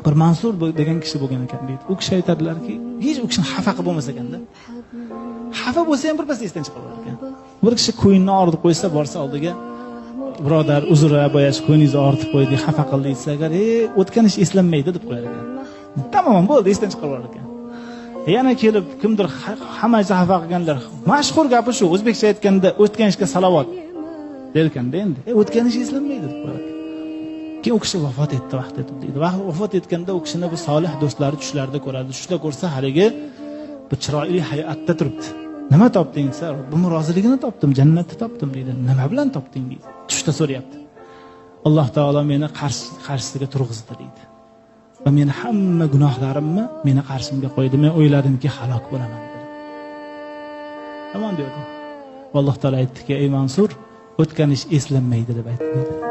Bir Mansur degan kishi bo'lgan ekan deydi. U kishi aytadilarki, hech u kishini xafa qilib bo'lmas ekanda. Xafa bo'lsa ham birpas esdan chiqarar ekan. Bir kishi ko'nglini og'ritib qo'ysa, borsa oldiga, birodar, uzr, boyash ko'nglingizni og'ritib qo'ydik, xafa qildik desa, agar o'tgan ish eslanmaydi deb qo'yar ekan. Tamom bo'ldi, esdan chiqarib yuborar ekan. Yana kelib kimdir hammasi xafa qilganlar, mashhur gapi shu, o'zbekcha aytganda o'tgan ishga salovat der ekanda endi. O'tgan ish eslanmaydi deb qo'yar ekan. Keyin u kishi vafot etdi vaqt etib deydi. Vafot etganda u kishini bu solih do'stlari tushlarida ko'radi. Tushda ko'rsa haligi bir chiroyli hayotda turibdi. Nima topding desa, Robbim roziligini topdim, jannatni topdim deydi. Nima bilan topding deydi. Tushda so'rayapti. Alloh taolo meni qarshisiga turg'izdi deydi. Va meni hamma gunohlarimni meni qarshimga qo'ydi. Men o'yladimki, halok bo'laman dedi. Tamom dedi. Alloh taolo aytdiki, ey Mansur, o'tgan ish eslanmaydi deb aytdi.